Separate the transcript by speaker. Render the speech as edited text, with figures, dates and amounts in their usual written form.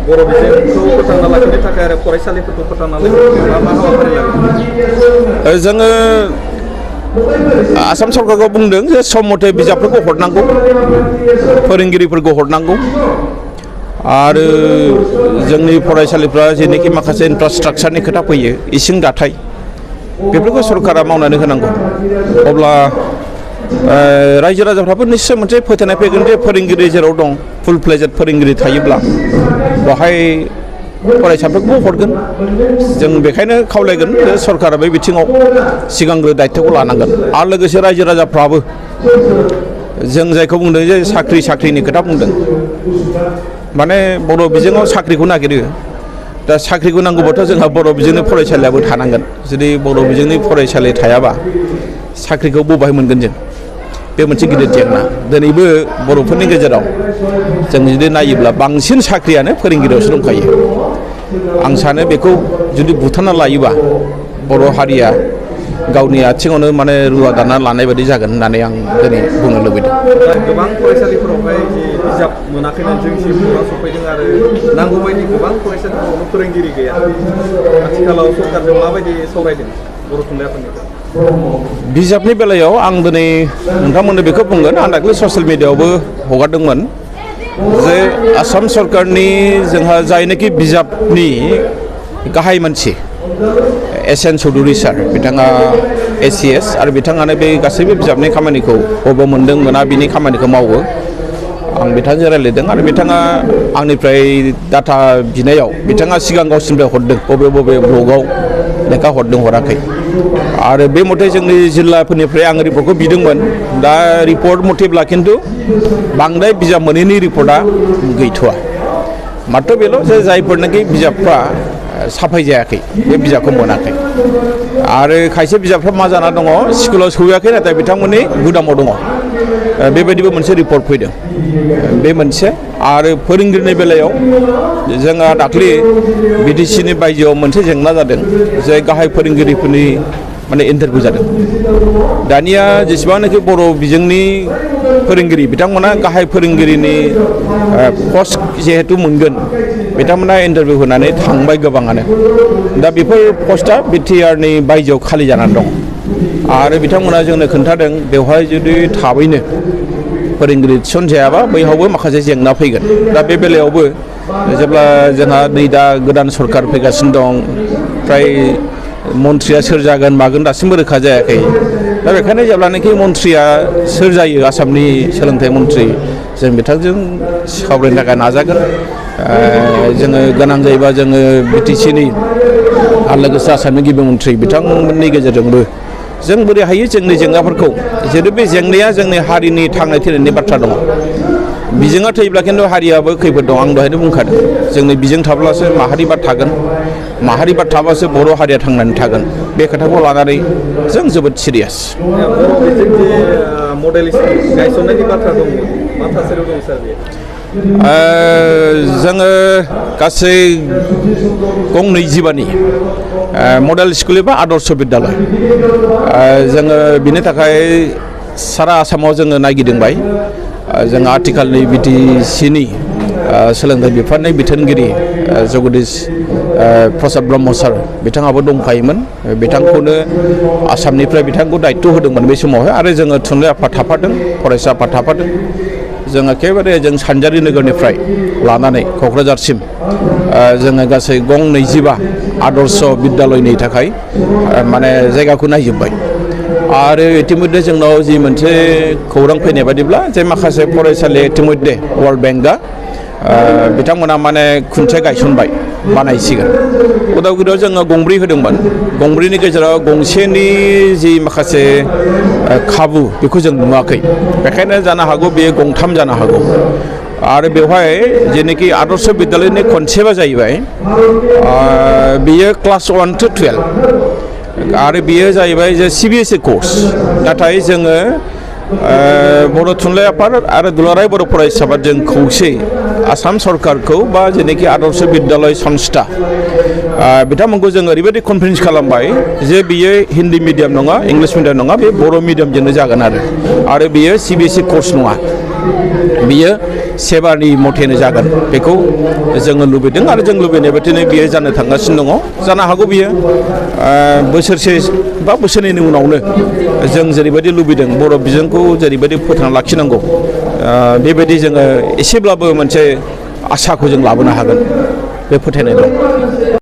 Speaker 1: बर' बिजोंखौ फोथांना लाखिनो थाखाय आरो फरायसालिफोरखौ फोथांना लाखिनो मा हाबाफारि लागोन?
Speaker 2: जोङो आसाम सरकारखौ बुंदों जे सम मथे बिजाबफोरखौ हरनांगौ, फोरोंगिरिफोरखौ हरनांगौ आरो जोंनि फरायसालिफ्रा जेनोखि माखासे इनफ्रास्ट्राक्चारनि खोथा फैयो, इसिं दाथाय बेफोरखौ सरकारा मावनानै होनांगौ। अब्ला रायजो राजाफ्राबो निश्चय मोनसे फोथायनाय फैगोन जे फोरोंगिरि जेराव दं, फुल फ्लेजेड फोरोंगिरि थायोब्ला बेवहाय फरायसाफोरखौ हरगोन। जों बेखायनो खावलायगोन जे सरकारा बे बिथिङाव सिगांग्रो दायित्वखौ लानांगोन आरो लोगोसे रायजो राजाफ्राबो जों जायखौ बुंदों जे साख्रिनि खोथा बुंदों, माने बर' बिजोङाव साख्रिखौ नागिरो। दा साख्रिखौ नांगौबाथ' जोंहा बर' बिजोंनि फरायसालियाबो थानांगोन। जुदि बर' बिजोंनि फरायसालि थायाबा साख्रिखौ बबेहाय मोनगोन जों? बे मोनसे गिदिर जेंना। दिनैबो बर'फोरनि गेजेराव जों जुदि नायोब्ला बांसिन साख्रियानो फोरोंगिरियावसो दंखायो। आं सानो बेखौ जुदि बुथारना लायोबा बर' हारिया गावनि आथिङावनो माने रुवा दाना लानाय बायदि जागोन होननानै आं दिनै बुंनो लुबैदों।
Speaker 1: गोबां फरायसालिफोरावहाय जि बिजाब मोनाखैमोन जोंसिम खौरां सफैदों आरो नांगौ बायदि गोबां फरायसालिफोरावनो फोरोंगिरि गैया। आथिखालाव सरकारजों माबायदि सावरायदों बर' थुनलाइ आफादनिफ्राय?
Speaker 2: बिजाबनि बेलायाव आं दिनै नोंथांमोननो बेखौ बुंगोन। आं दाख्लै ससियेल मिडियायावबो हगारदोंमोन जे आसाम सरकारनि जोंहा जायनोखि बिजाबनि गाहाय मानसि एस.एन. चौधुरी सार, बिथाङा ACS आरो बिथाङानो बे गासैबो बिजाबनि खामानिखौ बबे मोनदों मोना बिनि खामानिखौ मावो। आं बिथांजों रायज्लायदों आरो बिथाङा आंनिफ्राय डाटा बिनायाव बिथाङा सिगां गावसिनिफ्राय हरदों बबे ब्लगाव लेखा हरदों हराखै। आरो बे मथे जोंनि जिल्लाफोरनिफ्राय आं रिपर्टखौ बिदोंमोन। दा रिपर्ट मथेब्ला खिन्थु बांद्राय बिजाब मोनैनि रिपर्टआ गैथ'वा। मात्र बेल' जे जायफोरनाखि बिजाबफ्रा साफाय जायाखै बे बिजाबखौ मोनाखै। आरो खायसे बिजाबफ्रा मा जाना दङ, स्कुलाव सहैयाखै नाथाय बिथांमोननि गुदामाव दङ। बेबायदिबो मोनसे रिपर्ट फैदों। बे मोनसे। आरो फोरोंगिरिनि बेलायाव जोंहा दाख्लै BTCनि बायजोआव मोनसे जेंना जादों जे गाहाय फोरोंगिरिफोरनि माने इन्टारभिउ जादों। दानिया जेसेबांनाखि बर' बिजोंनि फोरोंगिरि बिथांमोना गाहाय फोरोंगिरिनि पस्ट जिहेतु मोनगोन, बिथांमोना इन्टारभिउ होनानै थांबाय गोबाङानो। दा बेफोर पस्टआ BTRनि बायजोआव खालि जानानै दं। आरो बिथांमोना जोंनो खोन्थादों बेवहाय जुदि थाबैनो फोरोंगिरि थिसनजायाबा बैहावबो माखासे जेंना फैगोन। दा बे बेलायावबो जेब्ला जोंहा नै दा गोदान सरकार फैगासिनो दं, फ्राय मन्थ्रिया सोर जागोन मागोन दासिमबो रोखा जायाखै। दा बेखायनो जेब्लानाखि मन्थ्रिया सोर जायो आसामनि सोलोंथाइ मन्थ्रि, जों बिथांजों सावरायनो थाखाय नाजागोन। जोङो गोनां जायोबा जोङो BTCनि आरो लोगोसे आसामनि गिबि मन्थ्रि बिथांमोननि गेजेरजोंबो जों बोरै हायो जोंनि जेंनाफोरखौ, जेरै बे जेंनाया जोंनि हारिनि थांनाय थैनायनि बाथ्रा दङ। बिजोङा थैब्ला खिन्थु हारियाबो खैफोद दं। आं दहायनो बुंखादों जोंनि बिजों थाब्लासो माहारिबा थागोन, माहारिबा थाबासो बर' हारिया थांनानै थागोन। बे खोथाखौ लानानै जों जोबोद सिरियास।
Speaker 1: बर' बिजों जे मडेल स्कुल गायसननायनि बाथ्रा दङ, मा थासारियाव दं सार बेयो?
Speaker 2: जोङो गासै गं 25 मडेल स्कुल एबा आदर्श बिद्यालय जोङो बिनि थाखाय सारा आसामाव जोङो नायगिदिंबाय। जों आथिखालनि BTCनि सोलोंथाइ बिफाननि बिथोनगिरि जगदीश प्रसाद ब्रह्म सार बिथाङाबो दंफायोमोन। बिथांखौनो आसामनिफ्राय बिथांखौ दायित्व होदोंमोन बे समावहाय। आरो जोङो थुनलाइ आफाद थाफादों, फरायसा आफाद थाफादों। जों एखेबारे जों सानजारि नोगोरनिफ्राय लानानै क'क्राझारसिम जोङो गासै गं 25 आदर्श बिद्यालयनि थाखाय माने जायगाखौ नायजोब्बाय। आरो इतिमध्य जोंनाव जि मोनसे खौरां फैनाय बादिब्ला जे माखासे फरायसालि इतिमध्य वर्ल्ड बेंकआ बिथांमोना माने खुन्थिया गायसनबाय, बानायसिगोन। उदालगुरियाव जोङो गंब्रै होदोंमोन। गंब्रैनि गेजेराव गंसेनि जि माखासे खाबु बेखौ जों नुवाखै। बेखायनो जानो हागौ बेयो गंथाम जानो हागौ। आरो बेवहाय जेनोखि आदर्श बिद्यालयनि कनसेप्टआ जाहैबाय बेयो क्लास 1 to 12 आरो बेयो जाहैबाय जे CBSE कर्स। नाथाय जोङो बर' थुनलाइ आफाद आरो दुलाराय बर' फरायसा आफाद जों खौसे आसाम सरकारखौ बा जेनोखि आदर्श बिद्यालय संस्था बिथांमोनखौ जों ओरैबायदि कनभिन्स खालामबाय जे बियो हिन्दी मिडियाम नङा, इंलिश मिडियाम नङा, बे बर' मिडियामजोंनो जागोन आरो बेयो CBSE कर्स नङा। बियो सेबानि मथेनो जागोन बेखौ जोङो लुबैदों आरो जों लुबैनाय बायदिनो बियो जानो थांगासिनो दङ जानो हागौ बियो बोसोरसे बा बोसोरनैनि उनावनो जों जेरैबायदि लुबैदों बर' बिजोंखौ जेरैबायदि फोथांना लाखिनांगौ बेबायदि जोङो एसेब्लाबो मोनसे आसाखौ जों लाबोनो हागोन बे फोथायनाय दं।